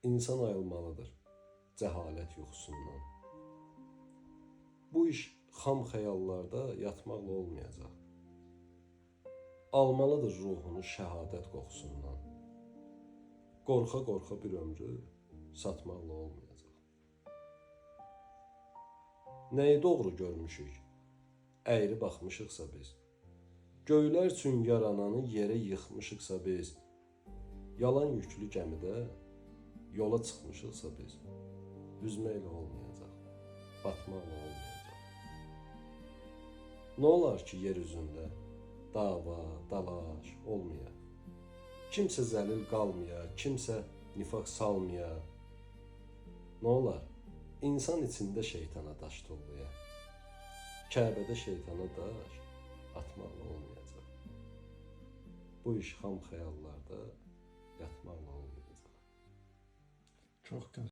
İnsan ayılmalıdır cəhalət yuxusundan. Bu iş xam xəyallarda yatmaqla olmayacaq. Almalıdır ruhunu şəhadət qoxusundan. Qorxa-qorxa bir ömrü satmaqla olmayacaq. Nəyi doğru görmüşük? Əyri baxmışıqsa biz. Göylər üçün yarananı yerə yıxmışıqsa biz. Yalan yüklü gəmidə yola çıxmışıqsa biz. Üzməklə olmayacaq, batmaqla olmayacaq. Nə olar ki, yer üzündə dava, dalaş olmaya. Kimsə zəlil qalmaya, kimsə nifaq salmaya. Nə olar? İnsan içində şeytana daş tullaya. Kəbədə şeytana daş atmaqla olmayacaq. Bu iş xam xəyallarda yatmaqla olmayacaq. Çox gözəl.